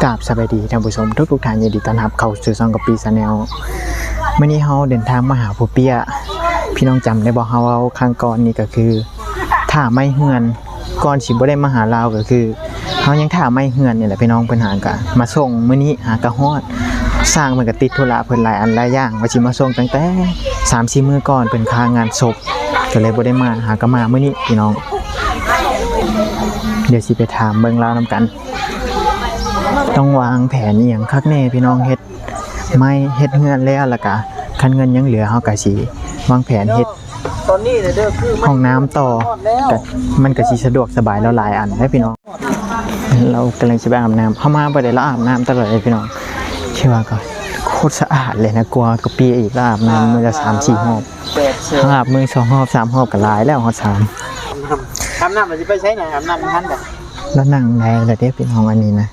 ກາບສະບາຍດີທ່ານຜູ້ຊົມທຸກໆທ່ານ, ຍິນດີຕ້ອນຮັບເຂົ້າສູ່ຊ່ອງກະປີ Channel. ມື້ນີ້ເຮົາເດີນທາງມາຫາພໍ່ເປ້ຍ. ພີ່ນ້ອງຈຳໄດ້ບໍ່? ເຮົາເວົ້າຄັ້ງກ່ອນນີ້ກໍຄືຖ້າໄມ້ເຮືອນ, ກ່ອນຊິບໍ່ໄດ້ມາຫາລາວກໍຄືເຮົາຍັງຖ້າໄມ້ເຮືອນນີ້ແຫຼະພີ່ນ້ອງ. ເພິ່ນຫາກະມາສົ່ງມື້ນີ້ ຫາກະຮອດ. ຊ່າງເພິ່ນກະຕິດທຸລະເພິ່ນຫຼາຍອັນຫຼາຍຢ່າງ ວ່າຊິມາສົ່ງຕັ້ງແຕ່ສາມສີ່ມື້ກ່ອນ, ເພິ່ນຄາງານສົບ ກໍເລີຍບໍ່ໄດ້ມາ, ຫາກະມາມື້ນີ້ພີ່ນ້ອງ. ດຽວຊິໄປຖາມເບິ່ງລາວນຳກັນ. ຕ້ອງວາງແຜນອີ່ຫຍັງຄັກແນ່ພີ່ນ້ອງ, ເຮັດໄມ້ເຮັດເຮືອນແລ້ວ ແລ້ວກະຄັນເງິນຍັງເຫຼືອ ເຮົາກະຊິວາງແຜນເຮັດ ຕອນນີ້ເດີ ຄື ຫ້ອງນ້ຳຕໍ່ ຮອດແລ້ວ ກະ ມັນກະຊິສະດວກສະບາຍລາວຫຼາຍອັນເດ້ພີ່ນ້ອງ. ລາວກຳລັງຊິໄປອາບນ້ຳ, ເຮົາມາບໍ່ໄດ້ລາວອາບນ້ຳຕະຫຼອດເລີຍພີ່ນ້ອງ. ຄືວ່າກໍໂຄດສະອາດເລີຍນະ, ກວ່າກະປີອີກ. ລາວອາບນ້ຳມື້ລະສາມສີ່ຮອບ, ເຮົາອາບມື້ສອງຮອບສາມຮອບກໍຫຼາຍແລ້ວ, ຮອດສາມ. ອາບນ້ຳແລ້ວຊິໄປໃສນະ? ອາບນ້ຳທັນບໍ່? ລາວນັ່ງໄດ້ແລ້ວເດ້ພີ່ນ້ອງ ອັນນີ້ນະ.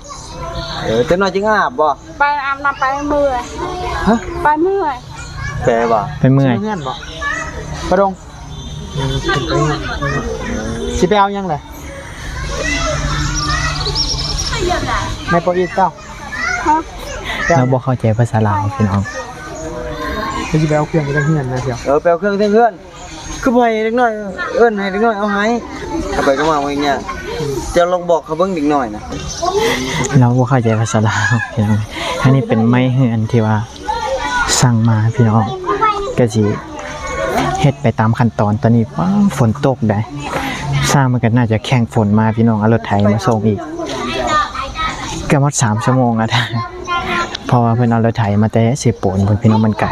ເອີ ຈັກໜ່ອຍຈຶ່ງອາບບໍ່? ໄປອາບນ້ຳ ໄປເມື່ອຍ. ຮະ? ໄປເມື່ອຍ. ແປວ່າ? ໄປເມື່ອຍ. ເຮືອນບໍ່? ປະດົງ. ຊິໄປເອົາຫຍັງລະ? ແມ່ປອກອີດເຈົ້າ? ຮະ? ລາວບໍ່ເຂົ້າໃຈພາສາລາວພີ່ນ້ອງ. ຊິໄປເອົາເຄື່ອງໄປເຮືອນນະ. ເອີ ໄປເອົາເຄື່ອງເທິງເຮືອນ. ຄືບໍ່ໃຫ້ເດັກນ້ອຍ, ເອີ້ນໃຫ້ເດັກນ້ອຍເອົາໃຫ້. ເຂົ້າໄປກໍມາເບິ່ງຍາກ. ເຈົ້າລອງບອກເຂົາເບິ່ງເດັກນ້ອຍນະ. ລາວບໍ່ເຂົ້າໃຈພາສາລາວພີ່ນ້ອງ. ອັນນີ້ເປັນໄມ້ເຮືອນທີ່ວ່າສັ່ງມາພີ່ນ້ອງ, ກະຊິເຮັດໄປຕາມຂັ້ນຕອນ. ຕອນນີ້ ວ້າ ຝົນຕົກໃດ໋, ຊ່າງມັນກໍໜ້າຈະແຂ່ງຝົນມາພີ່ນ້ອງ, ເອົາລົດໄຖມາສົ່ງອີກ ເກືອບຮອດສາມຊົ່ວໂມງອະ ເພາະວ່າເພິ່ນເອົາລົດໄຖມາແຕ່ເຊໂປນພຸ້ນພີ່ນ້ອງ, ມັນໄກ.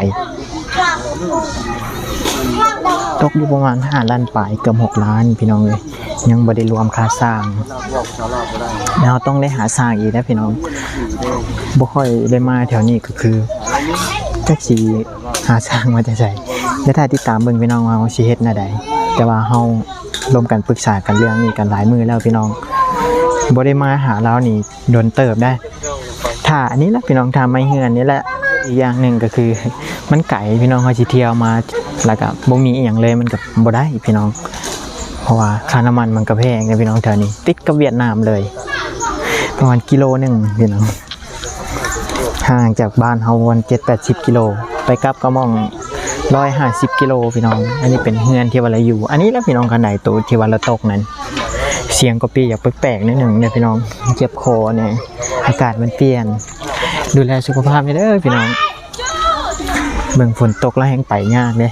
ຕົກຢູ່ປະມານຫ້າລ້ານປາຍ ເກືອບຫົກລ້ານພີ່ນ້ອງເອີຍ, ຍັງບໍ່ໄດ້ລວມຄ່າຊ່າງ. ເຮົາຕ້ອງໄດ້ຫາຊ່າງອີກນະພີ່ນ້ອງ, ບໍ່ຄ່ອຍໄດ້ມາແຖວນີ້ ກໍຄືຈັກຊິຫາຊ່າງມາແຕ່ໃສ. ແລ້ວຖ້າຕິດຕາມເບິ່ງພີ່ນ້ອງວ່າເຮົາຊິເຮັດແນວໃດ, ແຕ່ວ່າເຮົາລົມກັນປຶກສາກັນເລື່ອງນີ້ກັນຫຼາຍມື້ແລ້ວພີ່ນ້ອງ, ບໍ່ໄດ້ມາຫາລາວນີ້ ດົນເຕີບໄດ໋. ຖ້າອັນນີ້ລະພີ່ນ້ອງ, ຖ້າໄມ້ເຮືອນນີ້ແຫຼະ. ອີກຢ່າງໜຶ່ງກໍຄືມັນໄກພີ່ນ້ອງ, ເຮົາຊິທ່ຽວມາແລ້ວກໍບໍ່ມີອີ່ຫຍັງເລີຍ ມັນກໍບໍ່ໄດ້ພີ່ນ້ອງ, ເພາະວ່າຄ່ານ້ຳມັນມັນກໍແພງເດ້ພີ່ນ້ອງ. ແຖວນີ້ຕິດກັບຫວຽດນາມເລີຍ ປະມານກິໂລໜຶ່ງພີ່ນ້ອງ, ຫ່າງຈາກບ້ານເຮົາປະມານເຈັດແປດສິບກິໂລ, ໄປກັບກໍໝ່ອງຮ້ອຍຫ້າສິບກິໂລພີ່ນ້ອງ. ອັນນີ້ເປັນເຮືອນທີ່ວ່າລາຢູ່, ອັນນີ້ລະພີ່ນ້ອງ, ຄັນໃດໂຕທີ່ວ່າລາຕົກນັ້ນ. ສຽງກະປີຢາກແປກໆໜ້ອຍໜຶ່ງເດີພີ່ນ້ອງ, ເຈັບຄໍແດ່. ອາກາດມັນປ່ຽນ, ດູແລສຸຂະພາບແດ່ເດີພີ່ນ້ອງ. ເບິ່ງຝົນຕົກແລ້ວແຮ່ງໄປຍາກເດ້.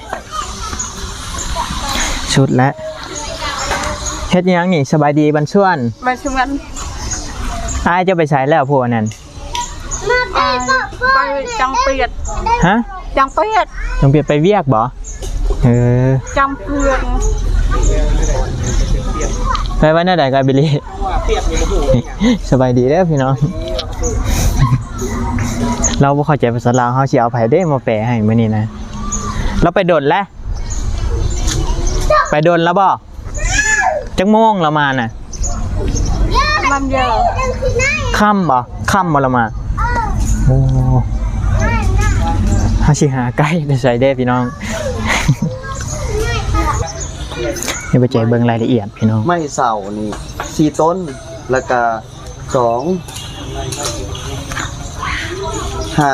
ສຸດແລ້ວ. ເຮັດຫຍັງນີ້? ສະບາຍດີບັນຊວນ. ບັນຊວນ. ອ້າຍເຈົ້າໄປໃສແລ້ວ ຜູ້ອັນນັ້ນ? ອ່າ ໄປຈັງປຽດ. ຮະ? ຈັງປຽດ. ຈັງປຽດໄປວຽກບໍ? ເອີ ຈັງປຽດ. ໄປວ່າແນວໃດກໍບິລີ? ສະບາຍດີເດີພີ່ນ້ອງ. ລາວບໍ່ເຂົ້າໃຈພາສາລາວ, ເຮົາຊິເອົາໃຜເດ້ມາແປໃຫ້ມື້ນີ້ນະ? ລາວໄປດົນແລ້ວ? ໄປດົນແລ້ວບໍ? ຈັກໂມງລາວມານະ? ມັນເດີ ຄ່ຳບໍ? ຄ່ຳບໍລາວມາ? ໂອ້ ເຮົາຊິຫາໄກ່ແຕ່ໃສເດ້ພີ່ນ້ອງ? ໃຫ້ບໍ່ໃຈເບິ່ງລາຍລະອຽດພີ່ນ້ອງ. ໄມ້ເສົານີ້ສີ່ຕົ້ນ ແລ້ວກະສອງ ຫ້າ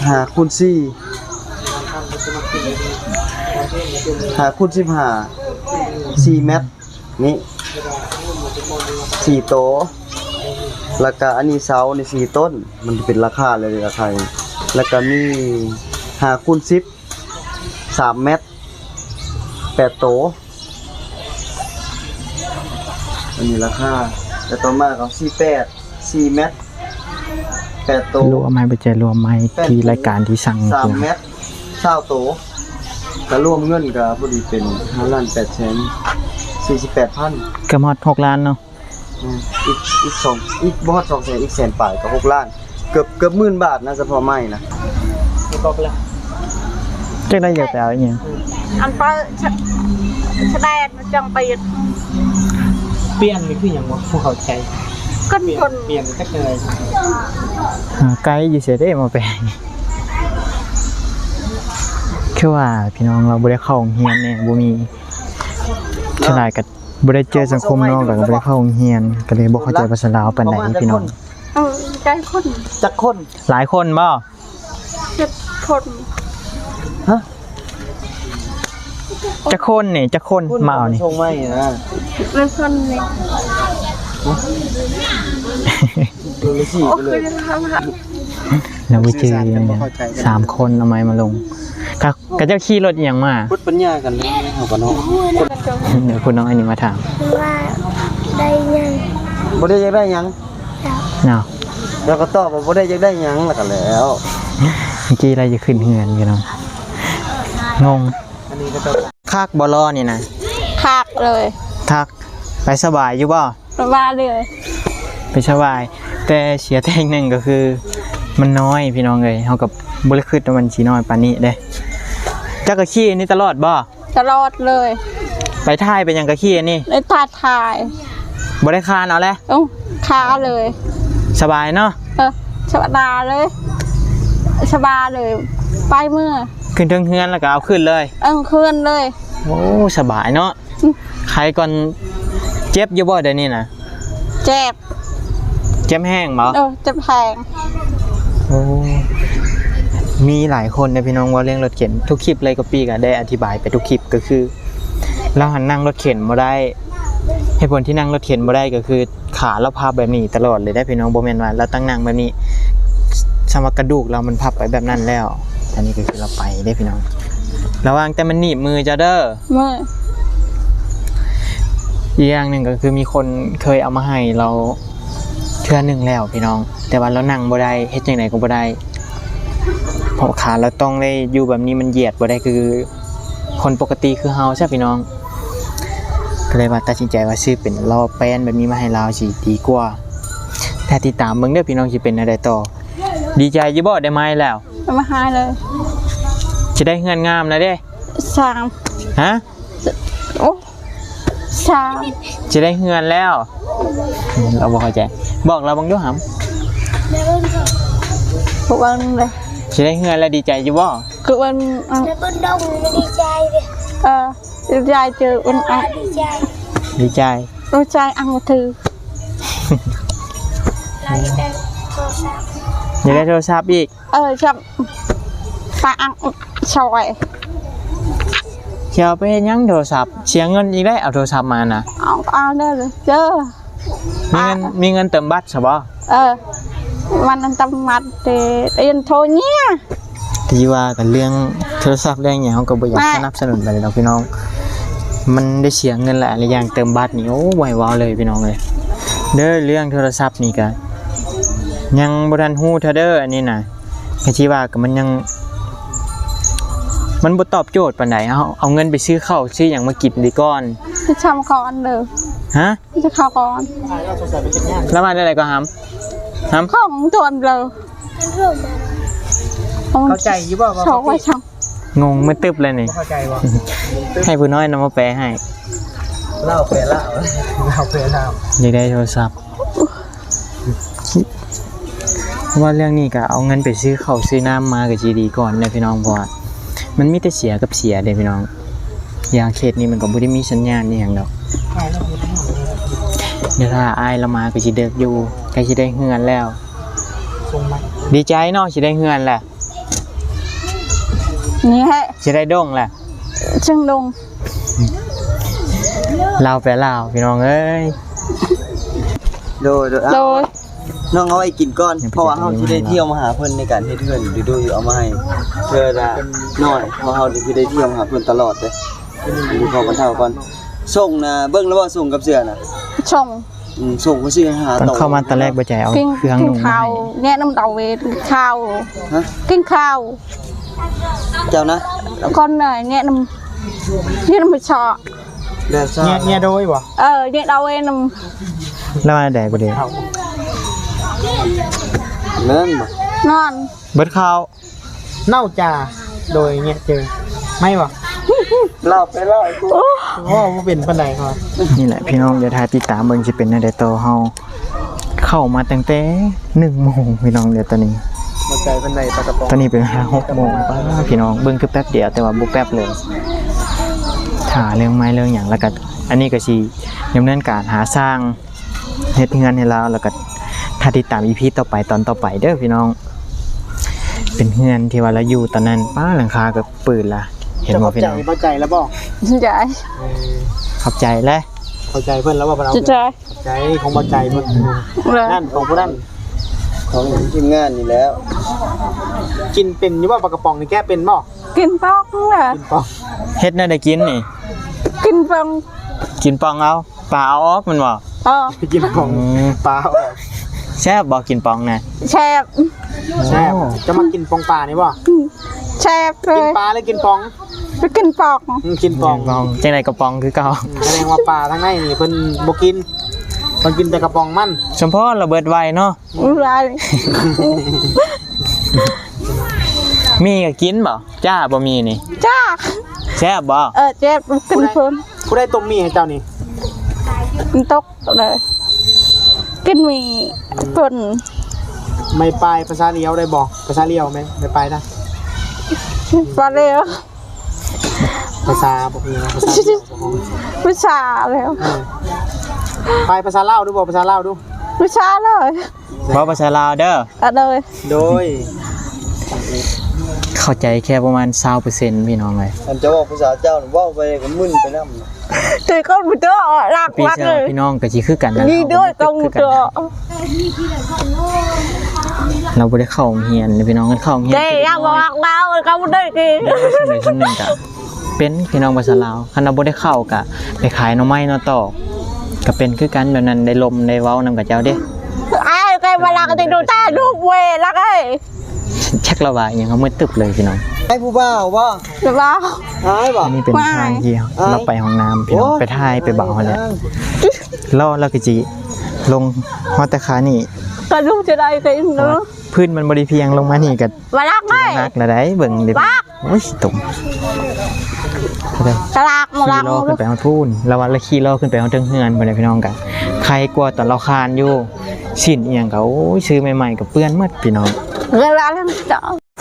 ຫ້າຄູນສີ່ ຫ້າຄູນສິບຫ້າ ສີ່ແມັດນີ້ສີ່ໂຕ, ແລ້ວກະອັນນີ້ເສົານີ້ສີ່ຕົ້ນ. ມັນຈະເປັນລາຄາເລີຍ ລາຄານີ້. ແລ້ວກະມີຫ້າຄູນສິບ ສາມແມັດ ແປດໂຕ. ອັນນີ້ລາຄາ. ແລ້ວຕໍ່ມາກໍສີ່ແປດ ສີ່ແມັດ ແປດໂຕ. ລວມໄມ້ ບໍ່ໃຈລວມໄມ້ທີ່ລາຍການທີ່ສັ່ງ ສາມແມັດ ຊາວໂຕ. ກະລວມເງິນກະພໍດີເປັນຫ້າລ້ານແປດແສນສີ່ສິບແປດພັນ ເກືອບຮອດຫົກລ້ານເນາະ. ອືມ ອີກ ອີກສອງ ອີກບໍ່ຮອດສອງແສນ ອີກແສນປາຍກໍຫົກລ້ານ ເກືອບ ເກືອບໝື່ນບາດນະ ສະເພາະໄມ້ນະ. ຈັກໄດ້ຢາກໄປເອົາອີ່ຫຍັງ? ອັນເປີສະ ສະແດດມັນຈັງປຽນ. ປ່ຽນນີ້ຄືຫຍັງວະ? ບໍ່ເຂົ້າໃຈ. ກັນ ປ່ຽນ ຄົນ ປ່ຽນຈັກແນວໃດ? ຫາໄກ່ຢູ່ໃສເດ້ມາແປ. ຄືວ່າພີ່ນ້ອງລາວບໍ່ໄດ້ເຂົ້າໂຮງຮຽນແດ່ ບໍ່ມີ ສ່ວນຫຼາຍກໍ ບໍ່ໄດ້ເຈີສັງຄົມເນາະ ແລ້ວກໍບໍ່ໄດ້ເຂົ້າໂຮງຮຽນ ກໍເລີຍບໍ່ເຂົ້າໃຈພາສາລາວປານໃດພີ່ນ້ອງ. ເອີ ໄດ້ຄົນ ຈັກຄົນ? ຫຼາຍຄົນບໍ່? ເຈັດຄົນ. ຮະ? ຈັກຄົນນີ້? ຈັກຄົນມາເອົານີ້? ສົ່ງໄມ້ນະ ເລີຍຄົນນີ້. ໂອ້ຍ ແລ້ວໄປເຈີ ສາມຄົນເອົາໄມ້ມາລົງ. ກະ ກະເຈົ້າຂີ່ລົດອີ່ຫຍັງມາ? ໝົດປັນຍາກັນເລີຍເຮົາກະເນາະ. ເດີ ຜູ້ນ້ອຍນີ້ມາຖາມວ່າໄດ້ຫຍັງ? ບໍ່ໄດ້ຢາກໄດ້ຫຍັງເນາະ. ລາວກະຕອບວ່າບໍ່ໄດ້ຢາກໄດ້ຫຍັງ ລະກະແລ້ວ. ເມື່ອກີ້ລາວຈະຂຶ້ນເຮືອນຢູ່ເນາະ. ງົງ. ຄັກບໍ່ລໍ້ນີ້ນະ? ຄັກເລີຍ. ຄັກ. ໄປສະບາຍຢູ່ບໍ່? ສະບາຍເລີຍ. ໄປສະບາຍ ແຕ່ເສຍແຕ່ຢ່າງໜຶ່ງກະຄືມັນນ້ອຍພີ່ນ້ອງເອີຍ. ເຮົາກະບໍ່ໄດ້ຄິດວ່າມັນຊິນ້ອຍປານນີ້ເດ້. ເຈົ້າກະຂີ່ອັນນີ້ຕະຫຼອດບໍ່? ຕະຫຼອດເລີຍ. ໄປຖ່າຍໄປຫຍັງກະຂີ່ອັນນີ້? ໄປຖ່າຍ ຖ່າຍ. ບໍ່ໄດ້ຄານເອົາແຫຼະ? ເອີ ຄານເລີຍ. ສະບາຍເນາະ? ເອີ ສະບາຍເລີຍ ສະບາຍເລີຍ. ໄປເມືອ ຂຶ້ນເທິງເຮືອນລະກະເອົາຂຶ້ນເລີຍ? ເອີ ຂຶ້ນເລີຍ. ໂອ້ ສະບາຍເນາະ. ອືມ ໄຄກ່ອນ. ເຈັບຢູ່ບໍ່ດຽວນີ້ນະ? ເຈັບ. ເຈັບແຮງບໍ່? ເອີ ເຈັບແຮງ. ໂອ້ ມີຫຼາຍຄົນເດ້ພີ່ນ້ອງ ເວົ້າເລື່ອງລົດເຂັນ ທຸກຄລິບເລີຍ. ກະປີກະໄດ້ອະທິບາຍໄປທຸກຄລິບ ກະຄືລາວຫັ້ນນັ່ງລົດເຂັນບໍ່ໄດ້. ເຫດຜົນທີ່ນັ່ງລົດເຂັນບໍ່ໄດ້ກະຄື ຂາລາວພັບແບບນີ້ຕະຫຼອດເລີຍເດ້ພີ່ນ້ອງ. ບໍ່ແມ່ນວ່າລາວຕັ້ງນັ່ງແບບນີ້ ສ່ຳວ່າກະດູກລາວມັນພັບໄປແບບນັ້ນແລ້ວ. ອັນນີ້ກະຄືລາວໄປເດ້ພີ່ນ້ອງ. ລະວັງແຕ່ມັນໜີບມືເຈົ້າເດີ. ອີກຢ່າງໜຶ່ງກະຄືມີຄົນເຄີຍເອົາມາໃຫ້ລາວເທື່ອໜຶ່ງແລ້ວພີ່ນ້ອງ ແຕ່ວ່າລາວນັ່ງບໍ່ໄດ້ ເຮັດຈັ່ງໃດກະບໍ່ໄດ້ ເພາະຂາລາວຕ້ອງໄດ້ຢູ່ແບບນີ້ ມັນຢຽດບໍ່ໄດ້ຄືຄົນປົກກະຕິຄືເຮົາຊະພີ່ນ້ອງ. ກະເລີຍວ່າຕັດສິນໃຈວ່າຊື້ເປັນລໍ້ແປ້ນແບບນີ້ມາໃຫ້ລາວຊິດີກວ່າ. ຖ້າຕິດຕາມເບິ່ງເດີພີ່ນ້ອງ ຊິເປັນແນວໃດຕໍ່. ດີໃຈຢູ່ບໍ່ໄດ້ໄມ້ແລ້ວ? ມາຫາເລີຍ. ຊິໄດ້ເຮືອນງາມແລ້ວເດ້. ສາມ. ຮະ? ໂອ້ ສາມ. ຊິໄດ້ເຮືອນແລ້ວ. ອືມ ລາວບໍ່ເຂົ້າໃຈ. ບອກລາວເບິ່ງດູຫຳ. ບອກວ່າຈັ່ງໃດ? ຊິໄດ້ເຮືອນແລ້ວດີໃຈຢູ່ບໍ່? ຄືວ່າ ອືມ ແລ້ວເບິ່ງດົງດີໃຈເດ້. ເອີ ດີໃຈເຈີ ອືມ ອະ ດີໃຈ ດີໃຈ ດີໃຈ ອັງຖື ຢາກໄດ້ໂທລະສັບ ຢາກໄດ້ໂທລະສັບອີກ. ເອີ ສັບ ປາອັກຊອຍ. ຊິເອົາໄປເຮັດຫຍັງໂທລະສັບ? ເສຍເງິນອີກແລ້ວ ເອົາໂທລະສັບມານະ. ເອົາ ເອົາເດີ ເດີ. ມີເງິນ ອາ ມີເງິນເຕີມບັດຊະບໍ່? ເອີ ມັນເຕີມບັດເດ ເອັນໂທເນຍ. ທີ່ວ່າກັນເລື່ອງໂທລະສັບເລື່ອງຫຍັງ ເຮົາກໍບໍ່ຢາກສະໜັບສະໜູນປານໃດດອກພີ່ນ້ອງ. ມັນໄດ້ເສຍເງິນຫຼາຍ ແລະຢ່າງເຕີມບັດນີ້ ໂອ້ ບໍ່ໃຫ້ເວົ້າເລີຍພີ່ນ້ອງເອີຍ. ເດີ ເລື່ອງໂທລະສັບນີ້ກະຍັງບໍ່ທັນຮູ້ເທື່ອເດີ ອັນນີ້ນະ. ກະຊິວ່າກະມັນຍັງ ມັນບໍ່ຕອບໂຈດປານໃດ. ເຮົາເອົາເງິນໄປຊື້ເຂົ້າຊື້ຫຍັງມາກິນດີກ່ອນ. ໄປຊຳກ່ອນເດີ. ຮະ? ໄປຊຳກ່ອນ. ລະວ່າແນວໃດກໍຫຳ? ຫຳ? ຂອງໂຕນເລີ. ເຂົ້າໃຈຢູ່ບໍ່ວ່າເຂົາຕິດ? ງົງມືຕຶບເລີຍນີ້. ບໍ່ເຂົ້າໃຈບໍ່? ໃຫ້ຜູ້ນ້ອຍນຳມາແປໃຫ້. ລາວແປລາວ ລາວແປລາວ. ຢາກໄດ້ໂທລະສັບ. ເພາະວ່າເລື່ອງນີ້ກະເອົາເງິນໄປຊື້ເຂົ້າຊື້ນ້ຳມາກະຊິດີກວ່າແຫຼະພີ່ນ້ອງ ເພາະວ່າມັນມີແຕ່ເສຍກັບເສຍເດ້ພີ່ນ້ອງ. ຢ່າງເຂດນີ້ມັນກະບໍ່ໄດ້ມີສັນຍານອີ່ຫຍັງດອກ. ດຽວຖ້າອ້າຍລາວມາກະຊິເດິກຢູ່ ໃກ້ຊິໄດ້ເຮືອນແລ້ວ. ດີໃຈເນາະ ຊິໄດ້ເຮືອນແລ້ວ. ນີ້ແຫຼະ ຊິໄດ້ດົງແຫຼະ ເຊິ່ງດົງ. ລາວແປລາວພີ່ນ້ອງເອີຍ. ໂດຍ ໂດຍ ໂດຍ. ນ້ອງເອົາໄວ້ກິນກ່ອນ ເພາະວ່າເຮົາຊິໄດ້ທ່ຽວມາຫາເພິ່ນໃນການເຮັດເຮືອນ ດູໆ ເອົາມາໃຫ້ເທື່ອລະໜ້ອຍ ເພາະເຮົາຊິໄດ້ທ່ຽວມາຫາເພິ່ນຕະຫຼອດເດ້. ຢູ່ເຂົ້າກັນເທົ່າກ່ອນ. ສົ່ງນະ ເບິ່ງແລ້ວບໍ່? ສົ່ງກັບເສື້ອນະ ສົ່ງ. ອືມ ສົ່ງໄປຊື້ຫາໂຕ. ເຂົ້າມາຕອນແລກບໍ່ໃຈເອົາເຄື່ອງນຸ່ງມາໃຫ້. ກິນເຂົ້າ ແນະນຳເຕົາເວນ ກິນເຂົ້າ. ຮະ? ກິນເຂົ້າ. ເຈົ້ານະ ກ່ອນນະ ແນະນຳ ແນະນຳຊອ ແນະຊອ ແນະ ແນະໂດຍບໍ່? ເອີ ແນະໂດຍນຳ. ແລ້ວວ່າໃດບໍ່ດີ? ແມ່ນບໍ່? ນອນ ເບິດເຂົ້າ. ເນົ່າຈາ ໂດຍເງຍເຈີ ໄໝ່ບໍ່? ເລົ່າໄປເລົ່າ ໂອ້ ເວົ້າບໍ່ເປັນປານໃດເຂົາວ່າ. ນີ້ແຫຼະພີ່ນ້ອງ ດຽວຖ້າຕິດຕາມເບິ່ງຊິເປັນແນວໃດຕໍ່. ເຮົາເຂົ້າມາຕັ້ງແຕ່ໜຶ່ງໂມງພີ່ນ້ອງ ດຽວຕອນນີ້ ບໍ່ໄກປານໃດ ປາກະປ໋ອງ ຕອນນີ້ເປັນເວລາຫົກໂມງ. ປ້າ ພີ່ນ້ອງ ເບິ່ງຄືແປັບດຽວ ແຕ່ວ່າບໍ່ແປັບເລີຍ. ຖ້າເລື່ອງໄມ້ເລື່ອງຫຍັງ ແລ້ວກະ ອັນນີ້ກະຊິດຳເນີນການຫາຊ່າງ ເຮັດເຮືອນໃຫ້ລາວ ແລ້ວກະ ຖ້າຕິດຕາມອີພີຕໍ່ໄປ ຕອນຕໍ່ໄປເດີພີ່ນ້ອງ. ເປັນເຮືອນທີ່ວ່າລາວຢູ່ຕອນນັ້ນ ປ້າ ຫຼັງຄາກໍປືນລະ ເຫັນບໍ່ພີ່ນ້ອງ? ເຈົ້າເຂົ້າໃຈແລ້ວບໍ່? ເຂົ້າໃຈ. ເອີ ຂອບໃຈແຫຼະ ເຂົ້າໃຈເພິ່ນແລ້ວບໍ່? ເພິ່ນເອົາ ເຂົ້າໃຈ ຂອບໃຈຂອງບໍ່ໃຈເພິ່ນ ນັ້ນຂອງຜູ້ນັ້ນ ຂອງທີມງານນີ້ແຫຼະ. ກິນເປັນຢູ່ບໍ່? ປາກະປ໋ອງນີ້ແກະເປັນບໍ່? ກິນປ່ອງເດີ ກິນປ່ອງ. ເຮັດແນວໃດກິນນີ້? ກິນປ່ອງ ກິນປ່ອງເອົາ ປາເອົາອອກແມ່ນບໍ່? ເອີ ກິນປ່ອງ ອືມ ປາເອົາອອກ. ແຊບບໍ່ກິນປ່ອງນະ? ແຊບ ແຊບ. ໂອ້ ເຈົ້າມັກກິນປ່ອງປານີ້ບໍ່? ອືມ ແຊບເລີຍ. ກິນປາຫຼືກິນປ່ອງ? ກິນປ່ອງ ອືມ ກິນປ່ອງ ກິນປ່ອງ. ຈັ່ງໃດກໍປ່ອງຄືເກົ່າ. ອືມ ສະແດງວ່າປາທາງໃນນີ້ເພິ່ນບໍ່ກິນ ເພິ່ນກິນແຕ່ກະປ໋ອງມັນ. ສົມພໍລະເບິດໄວເນາະ. ຫຼາຍ ມີກໍກິນບໍ່? ຈ້າບໍ່ມີນີ້ ຈ້າ ແຊບບໍ່? ເອີ ແຊບ ກິນເພິ່ນ. ຜູ້ໃດຕົ້ມໝີ່ໃຫ້ເຈົ້ານີ້? ຕົກເລີຍ ກິນໝີ່ເພິ່ນ. ໄມ້ປາຍພາສາລາວໄດ້ບໍ່? ພາສາລາວແມ່ນໄມ້ປາຍນະ ປາລາວ ພາສາບໍ່ມີ ພາສາລາວ ພາສາລາວ. ເອີ ປາຍພາສາລາວດູບໍ່? ພາສາລາວດູ ພາສາລາວ. ເວົ້າພາສາລາວເດີ. ອະ ໂດຍ ໂດຍ. ເຂົ້າໃຈແຄ່ປະມານຊາວເປີເຊັນພີ່ນ້ອງເອີຍ. ຄັນຈະເວົ້າພາສາເຈົ້າເວົ້າໄປກໍມຶນໄປນຳ. ແຕ່ກໍບໍ່ເຈາະຫຼັກ ພີ່ນ້ອງກໍຊິຄືກັນນະ ນີ້ດ້ວຍກໍບໍ່ເຈາະ. ລາວບໍ່ໄດ້ເຂົ້າໂຮງຮຽນເດ້ພີ່ນ້ອງ ຄັນເຂົ້າໂຮງຮຽນ ແຕ່ຢາກບອກລາວກໍບໍ່ໄດ້ຕິ ໄດ້ສ່ຳໃດສ່ຳໜຶ່ງກະ ເປັນພີ່ນ້ອງພາສາລາວ. ຄັນວ່າບໍ່ໄດ້ເຂົ້າກະໄປຂາຍໜໍ່ໄມ້ໜໍ່ຕອກ ກະເປັນຄືກັນແບບນັ້ນ ໄດ້ລົມໄດ້ເວົ້ານຳຂະເຈົ້າເດ້. ອ້າຍ ໄກເວລາກໍຕິດດູຕາລູກເວລາໄກ ຈັກລະວ່າອີ່ຫຍັງ ເຮົາມືດຕຶບເລີຍພີ່ນ້ອງ. ໄອ້ຜູ້ບ່າວບໍ່? ຜູ້ບ່າວ ອ້າຍບໍ່? ອັນນີ້ເປັນທາງທີ່ ອ້າຍ ເຮົາໄປຫ້ອງນ້ຳພີ່ນ້ອງ ໂອ້ ໄປຖ່າຍໄປບ່າວຫັ້ນແຫຼະ. ລໍລະກະຊິລົງຮອດຕາຂານີ້ ກະລຸງຈະໄດ້ກະອີກເນາະ. ພື້ນມັນບໍ່ໄດ້ພຽງ ລົງມານີ້ກະ ບໍ່ລັກໄດ້ ໜັກລະໄດ໋ ເບິ່ງເດ້. ໂອ້ຍ ຕົງ ກະລາກມາລັກ ຂີ່ລໍ້ຂຶ້ນໄປຮອດພຸ້ນ ລະວ່າລະຂີ່ລໍ້ຂຶ້ນໄປຮອດເທິງເຮືອນພຸ້ນແຫຼະພີ່ນ້ອງ. ກະໄຄກວ່າຕອນລາວຄານຢູ່ ສິ້ນອີ່ຫຍັງກະ ໂອ້ຍ ຊື້ໃໝ່ໆກະເປື້ອນໝົດພີ່ນ້ອງ.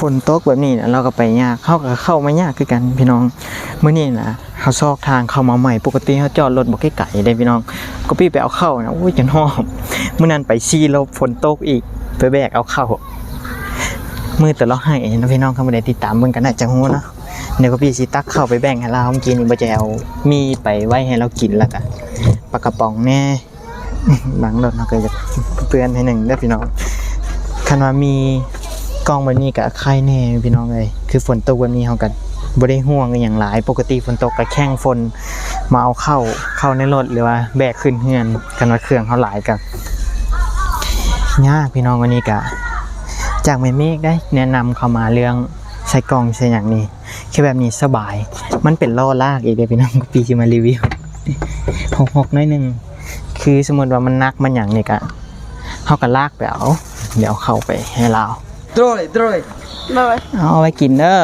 ຝົນຕົກແບບນີ້ນະ ລາວກະໄປຍາກ ເຮົາກະເຂົ້າມາຍາກຄືກັນພີ່ນ້ອງ. ມື້ນີ້ນະ ເຮົາຊອກທາງເຂົ້າມາໃໝ່ ປົກກະຕິເຮົາຈອດລົດບໍ່ໄກໆເດ້ພີ່ນ້ອງ ກະປີ້ໄປເອົາເຂົ້ານະ ໂອ້ຍ ຈົນຫອບ. ມື້ນັ້ນໄປສີ່ລົບ ຝົນຕົກອີກ ໄປແບກເອົາເຂົ້າ ມືດຕະຫຼອກໃຫ້ເນາະພີ່ນ້ອງ. ຄັນຜູ້ໃດຕິດຕາມເບິ່ງກະໜ້າຈະຮູ້ເນາະ. ດຽວກະປີ້ຊິຕັກເຂົ້າໄປແບ່ງໃຫ້ລາວ ເມື່ອກີ້ນີ້ບໍ່ແຈເອົາໝີ່ໄປໄວ້ໃຫ້ລາວກິນ ລະກະປາກະປ໋ອງແນ່. ຫຼັງລົດເຮົາກະຢາກເຕືອນໃຫ້ໜຶ່ງເດີພີ່ນ້ອງ. ຄັນວ່າມີກ້ອງແບບນີ້ກະໄຄແນ່ພີ່ນ້ອງເອີຍ ຄືຝົນຕົກແບບນີ້ເຮົາກະບໍ່ໄດ້ຫ່ວງອີ່ຫຍັງຫຼາຍ. ປົກກະຕິຝົນຕົກກະແຂ່ງຝົນມາເອົາເຂົ້າ ເຂົ້າໃນລົດ ຫຼືວ່າແບກຂຶ້ນເຮືອນ. ຄັນວ່າເຄື່ອງເຮົາຫຼາຍກະຍາກພີ່ນ້ອງ. ອັນນີ້ກະຈາກແມ່ເມກໄດ໋ ແນະນຳເຂົ້າມາເລື່ອງໃສ່ກ່ອງໃສ່ຫຍັງນີ້ ແຄ່ແບບນີ້ສະບາຍ. ມັນເປັນລໍ້ລາກອີກເດ້ພີ່ນ້ອງ ກະປີ້ຊິມາຣີວິວ ຫົກໆໜ້ອຍໜຶ່ງ. ຄືສົມມຸດວ່າມັນໜັກມັນຫຍັງນີ້ກະ ເຮົາກະລາກໄປເອົາ ດຽວເອົາເຂົ້າໄປໃຫ້ລາວ. ໂດຍ ໂດຍ ໂດຍ. ເອົາໄວ້ກິນເດີ.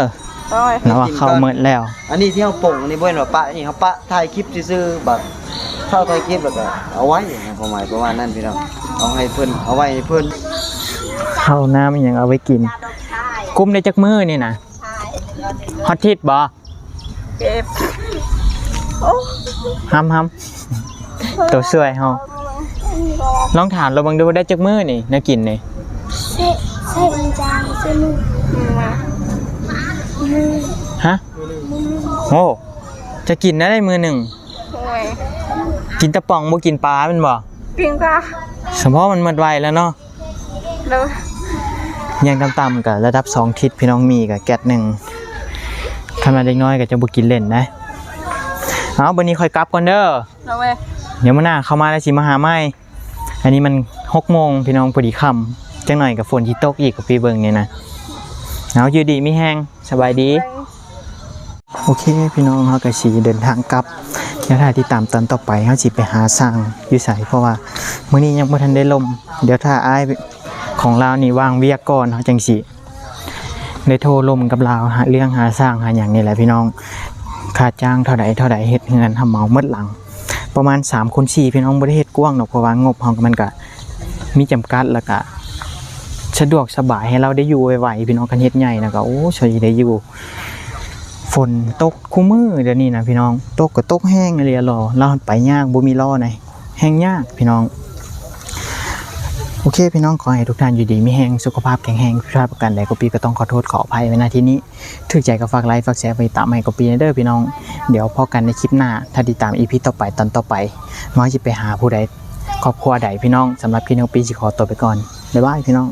ໂດຍ. ລາວວ່າເຂົ້າໝົດແລ້ວ. ອັນນີ້ທີ່ເຮົາປົງອັນນີ້ບໍ່ແມ່ນວ່າປະ ອັນນີ້ເຮົາປະຖ່າຍຄລິບຊື່ໆ ບາດເຂົ້າຖ່າຍຄລິບແລ້ວກະເອົາໄວ້ ຄວາມໝາຍປະມານນັ້ນພີ່ນ້ອງ. ເອົາໃຫ້ເພິ່ນ ເອົາໄວ້ໃຫ້ເພິ່ນ. ເຂົ້ານ້ຳອີ່ຫຍັງເອົາໄວ້ກິນ. ກຸ້ມໄດ້ຈັກມື້ນີ້ນະ? ຮອດທິດບໍ່? ເຈັບ ໂອ້ ຫຳໆ ໂຕຊ່ວຍເຮົາ. ລອງຖາມລາວເບິ່ງດູ ໄດ້ຈັກມື້ນີ້ ແນວກິນນີ້? ເຊ ເຊ ຮະ? ໂອ້ ຈະກິນໄດ້ມື້ໜຶ່ງ? ໂອ້ຍ ກິນແຕ່ປ່ອງ ບໍ່ກິນປາແມ່ນບໍ່? ກິນກະ ສະເພາະມັນໝົດໄວແລ້ວເນາະ. ໂດຍ. ຢ່າງຕ່ຳໆກະລະດັບສອງທິດພີ່ນ້ອງ ມີກະແກັດໜຶ່ງ. ຄັນວ່າເດັກນ້ອຍກະຈະບໍ່ກິນເຫຼັ້ນໄດ໋. ເອົາ ບາດນີ້ຂ້ອຍກັບກ່ອນເດີ. ໂດຍ. ດຽວມື້ໜ້າເຂົ້າມາແລ້ວຊິມາຫາໃໝ່. ອັນນີ້ມັນຫົກໂມງພີ່ນ້ອງ ພໍດີຄ່ຳ ຈັກໜ້ອຍກະຝົນຊິຕົກອີກ ກະປີ້ເບິ່ງນີ້ນະ. ເອົາ ຢູ່ດີມີແຮງ ສະບາຍດີ. ໂອເຄພີ່ນ້ອງ ເຮົາກະຊິເດີນທາງກັບ ດຽວຖ້າຕິດຕາມຕອນຕໍ່ໄປ ເຮົາຊິໄປຫາຊ່າງຢູ່ໃສ ເພາະວ່າມື້ນີ້ຍັງບໍ່ທັນໄດ້ລົມ. ດຽວຖ້າອ້າຍຂອງລາວນີ້ວ່າງວຽກກ່ອນ ເຮົາຈັ່ງຊິໄດ້ໂທລົມກັບລາວ ຫາເລື່ອງຫາຊ່າງຫາຫຍັງນີ້ແຫຼະພີ່ນ້ອງ. ຄ່າຈ້າງເທົ່າໃດເທົ່າໃດ ເຮັດເຮືອນຮັບເໝົາໝົດຫຼັງ ປະມານສາມຄູນສີ່ພີ່ນ້ອງ. ບໍ່ໄດ້ເຮັດກວ້າງດອກ ເພາະວ່າງົບເຮົາມັນກະມີຈຳກັດ ລະກະສະດວກສະບາຍໃຫ້ລາວໄດ້ຢູ່ໄວໆພີ່ນ້ອງ. ຄັນເຮັດໃຫຍ່ນະກະ ໂອ້ ຊ່ວຍໄດ້ຢູ່. ຝົນຕົກຄູ່ມື້ດຽວນີ້ນະພີ່ນ້ອງ ຕົກກະຕົກແຮງອີ່ຫຼີຫຼໍ ລາວໄປຍາກ ບໍ່ມີລໍ້ໃດ ແຮງຍາກພີ່ນ້ອງ. ໂອເຄພີ່ນ້ອງ ຂໍໃຫ້ທຸກທ່ານຢູ່ດີມີແຮງ ສຸຂະພາບແຂງແຮງ ຜິດພາດປະການໃດ ກໍປີກໍຕ້ອງຂໍໂທດຂໍອະໄພໄວ້ ນະ ທີ່ນີ້. ຖືກໃຈກໍຝາກໄລ ຝາກແຊໄວ້ຕາມໃຫ້ກໍປີເດີພີ່ນ້ອງ. ດຽວພໍ້ກັນໃນຄລິບໜ້າ ຖ້າຕິດຕາມອີພີຕໍ່ໄປ ຕອນຕໍ່ໄປ ວ່າຊິໄປຫາຜູ້ໃດ ຄອບຄົວໃດພີ່ນ້ອງ. ສຳລັບຄລິບນີ້ກໍປີຊິຂໍຕົວໄປກ່ອນ ບາຍບາຍພີ່ນ້ອງ.